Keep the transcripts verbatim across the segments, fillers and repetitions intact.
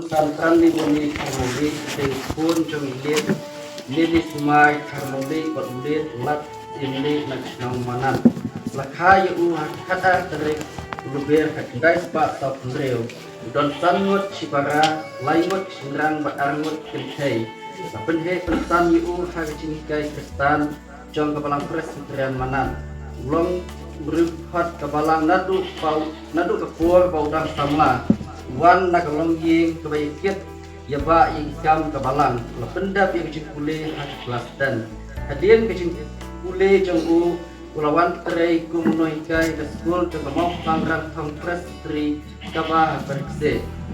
San Pran Li Moni Kharmawlih, dei khun jong i Liet Neli Sumai Kharmawlih bad u Liet Lat Imlih na ka shnong Manan. La kha ïa u ha ka khatar tarik u Lber khatkhyndai spah sawphew hynriew. U don san ngut shipara, lai ngut shynrang bad ar ngut kynthei. La pynheh pynsan ïa u ha ka jinghikai Khristan jong ka Balang Presbyterian Manan. U long u riewkhot ka Balang naduh ba u, naduh ka por ba u dang samla. U wan na ka longïing kaba ïakit ïa ba ïa ki kam ka Balang. La pyndep ïa ka jingpule ha ka klas ten. Hadien ka jingpule jong u, u la wan trei kum u nonghikai ha ka skul jong ka Mawphlang Rangthong Presbytery kaba ha Pyrkse.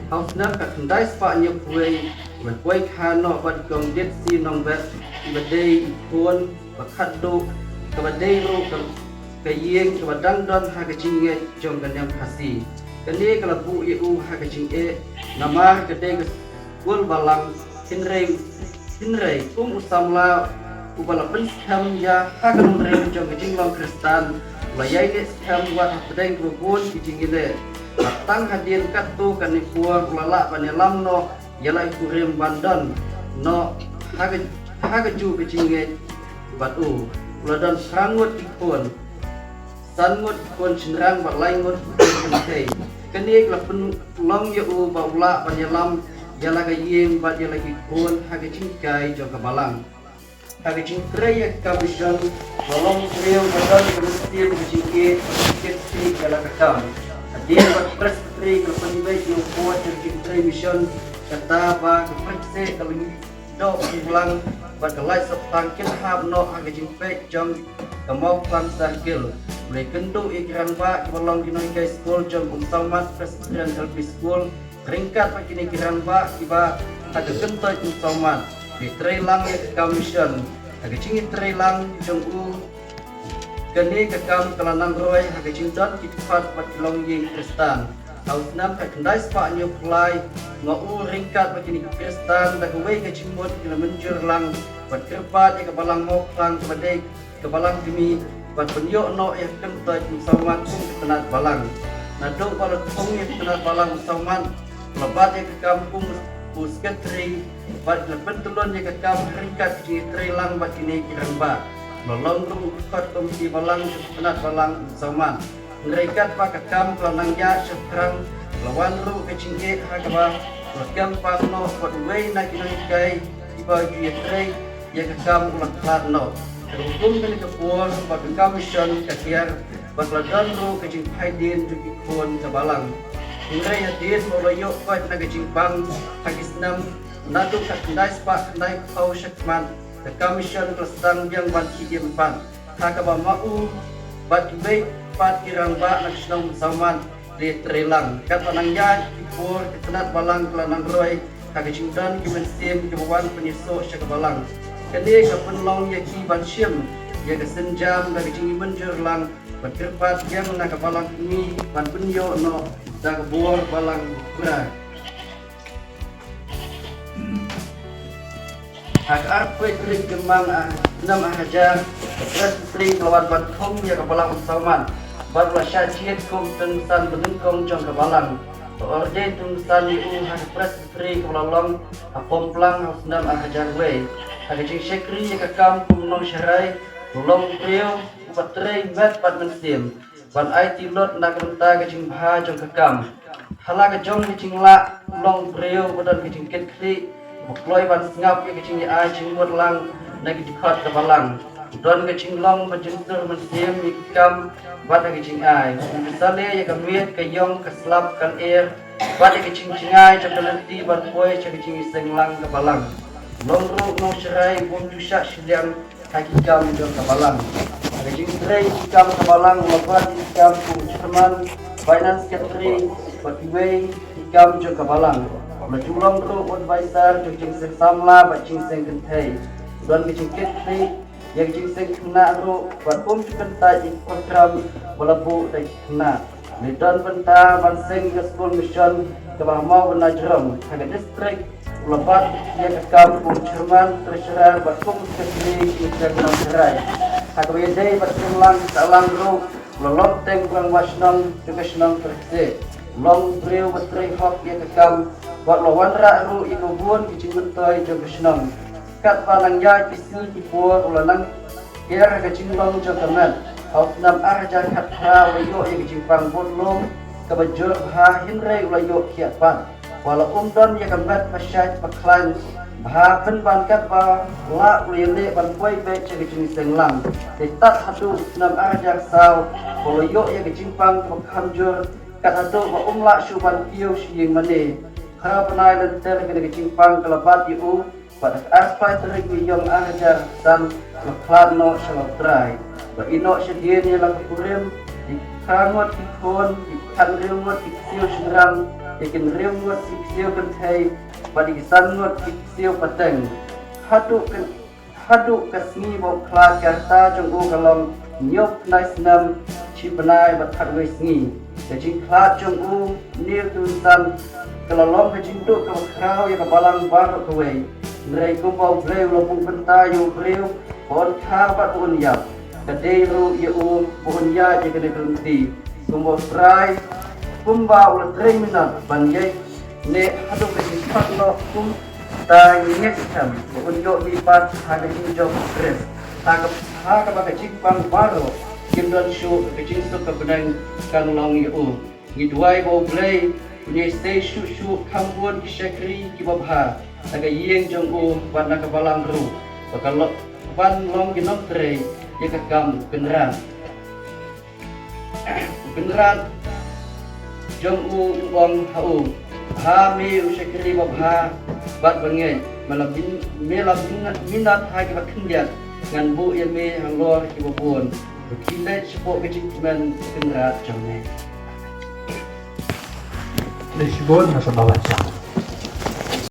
Ha u snem khatkhyndai spah hynñiewphew wei, u la poi kha noh bad i Kong Dietsi Nongbet, iba dei i khun ba khatduh, kaba dei ruh ka, ka ïing kaba dang don ha ka jingngeit jong ka niam Khasi. Kane ka la buh ïa u ha ka jingeh, namar ka dei ka skul Balang, hynrei, hynrei kum u samla uba la pynskhem ïa ha ka nongrim jong ka jinglong Khristan, u la ïaineh skhem wat hapdeng kaba bun ki jingïaleh. Bad tang hadien katto katne por u la lah ban ïalam noh ïa la ki kurim ban don noh ha ka, ha kajuh ka jingngeit bad u. U la don phra ngut ki khun, san ngut ki khun shynrang bad lai ngut ki khun kynthei. Kane ka la pynlong ïa u ba u lah ban ïalam ïa la ka ïing bad ïa la ki khun ha ka jinghikai jong ka Balang. Ha ka jingtrei ïa ka kam mishon, la long u briew ba don ka mynsiem ka jingïeit, ka jingkit khlieh ïa la ka kam. Hadien ba ka Presbytery ka la pynbeit ïa u bor jong ka jingtrei mishon, kata ba ka Pyrkse ka la doh u Balang bad ka Laisoh Tang kin hap noh ha ka jingpeit jong ka Mawphlang Circle. U la ïakynduh ïa ki rangbah kiba long ki nonghikai skul jong ka Umsawmat Presbyterian L P School. Ryngkat bad kine ki rangbah kiba ha ka kyntoit Umsawmat, u la ïatrei lang ïa ka kam mishon. Ha ka jingïatrei lang jong u, kane ka kam ka la nang roi ha ka jingdon ki dkhot bad ki longïing Khristan. Ha u snem khatkhyndai spah hynñiewphew lai, nga u ryngkat bad kine ki Khristan da kawei ka jingmut ki la mynjur lang ban kyrpad ïa ka Balang Mawphlang kaba dei ka Balang Kmie ban pynïoh noh ïa ka kyntoit Umsawmat kum ka tnat Balang. Naduh ba la thung ïa ka tnat Balang Umsawmat, la bat ïa ka kam kum u Secretary bad la pyntyllun ïa ka kam ryngkat ka jingïatrei lang bad kine ki rangbah. La long ruh u dkhot Komiti Balang jong ka tnat Balang Umsawmat. Hynrei katba ka kam ka la nang ïaid shaphrang, la wan ruh ka jingeh ha kaba la kem pang noh bad uwei na ki nonghikai kiba ju ïatrei ïa ka kam u la khlad noh. Ka la kum kane ka por ba ka kam mishon ka hiar bad la don ruh ka jingphaidien jong ki khun ka Balang. Hynrei hadien ba u la ïoh koit na ka jingbang ha ki snem naduh khatkhyndai spah khyndaiphew shakhmat, ka kam mishon ka la sdang biang ban khih ïing pat, ha kaba ma u bad kiwei pat ki rangbah na ka shnong Umsawmat la ïatrei lang. Katba nang ïaid ki por, ka tnat Balang ka la nang roi ha ka jingdon ki mynsiem kiba wan pynïasoh sha ka Balang. Kane ka pynlong ïa ki ban shim ïa ka sienjam da ka jingmynjur lang ban kyrpad biang na ka Balang Kmie ban pynïoh noh da ka bor Balang Bra. Ha ka arphew tarik Jymmang, ah, snem ar hajar, ka Presbytery ka la wan ban thung ïa ka Balang Umsawmat bad u la shah jied kum u tymmen san banyngkong jong ka Balang. La ordain tymmen san ïa u ha ka Presbytery kaba la long ha Pongplang ha u snem ar hajar wei. Ha ka jingshakri ïa ka kam kum u nongsharai, u long u briew uba trei met bad mynsiem ban aiti lut na ka bynta ka jingbha jong ka kam. Ha la ka jong ka jinglah, u long u briew uba don ka jingkit khlieh, uba kloi ban sngap ïa ka jingïa-ai jingmut lang na ki dkhot ka Balang. U don ka jinglong ba jynsur mynsiem ïa ki kam bad ïa ka jingai. U ju sa leh ïa ka miet, ka ïong, ka slap, ka lyer bad ïa ka jingjngai jong ka lynti ban poi sha ka jingïaseng lang ka Balang. U long ruh u nongsharai bym ju shah shiliang ha ki kam jong ka Balang. Ha ka jingtrei ki kam ka Balang, u la bat ïa ki kam kum u Chairman, Finance Secretary bad kiwei ki kam jong ka Balang. U la ju long ruh u advisor jong ka jingseng samla bad jingseng kynthei. U don ka jingkit khlieh ïa ka jingseng khynnah ruh bad um ju kyntait ïa ki program ba la buh da ki khynnah. Ngi don bynta ban seng ïa ka skul mission kaba ha Mawbynna Jrong. Ha ka district, u la bat ïa ka kam kum u Chairman, Treasurer bad kum u Secretary jong ka Nongthymmai. Ha kaba ïadei bad ka seng lang sahlang ruh, u la long teng u rangbah shnong jong ka shnong Pyrkse. U long u briew uba trei hok ïa ka kam Wat la wanrah ruh ïa ka bun ki jingmyntoi jong ka shnong. Katba nang ïaid ki sngi ki por u la nang ker ha ka jinglong jong ka met. Ha u snem ar hajar khatphra u la ïoh ïa ka jingpang bud lum kaba jur bha hynrei u la ïoh khiah pat. Wat la um don ïa ka met ba shait ba khlaiñ bha pynban katba lah u la ïaleh ban poi beit sha ka jingseng lang. Te tat haduh u snem ar hajar saw u la ïoh ïa ka jingpang kaba kham jur kat haduh ba um lah shuh ban kiew sha ïing mane. Phra bnai lynter kane ka jingpang ka la bat ïa u bad ha ka arphew tarik u Ïong ar hajar san u la khlad noh sha la U Trai. Ba ïeh noh shadien ïa la ka kurim, ïa ki phra ngut ki khun, ïa ki khathynriew ngut ki ksiew shynrang, ïa ki hynriew ngut ki ksiew kynthei bad ïa ki san ngut ki ksiew pateng. Haduh ka Haduh ka sngi ba u khlad ka rta jong u ka long hynñiew phew khyndai snem, shi bnai bad khatwei sngi. Ka jingkhlad jong u hynñiew phew san ka la long ka jingduh kaba khraw ïa ka balang baroh kawei. Hynrei kumba U Blei u la buh bynta ïa u briew ba un kha bad ba un ïap, ka dei ruh ïa u ba un ïaid ïa kane ka lynti. Kumba U Trai, kumba u la trei minot ban ïaid ne haduh ka jingpang noh kum ta ngi ngeit skhem ba un ïoh mih pat ha ka jingjop U Khrist. Ha ka, ha kaba ka jingpang baroh kin don shuh, ka jingsuk ka bneng kan long ïa u. Ngi duwai ba U Blei un ïai sei shuh shuh kham bun ki shakri kiba bha na ka ïing jong u bad na ka balang ruh, ba kan long, ban long ki nongtrei ïa ka kam u Kynrad. U Kynrad jong u u ong ha u, ha me u shakri ba bha bad ba ngeit, me la min-, me la min-, minot ha kiba khyndiat, ngan buh ïa me halor kiba bun. To khie leit shapoh ka jingkmen u Kynrad jong me. Leit shibun na sa ba la jam.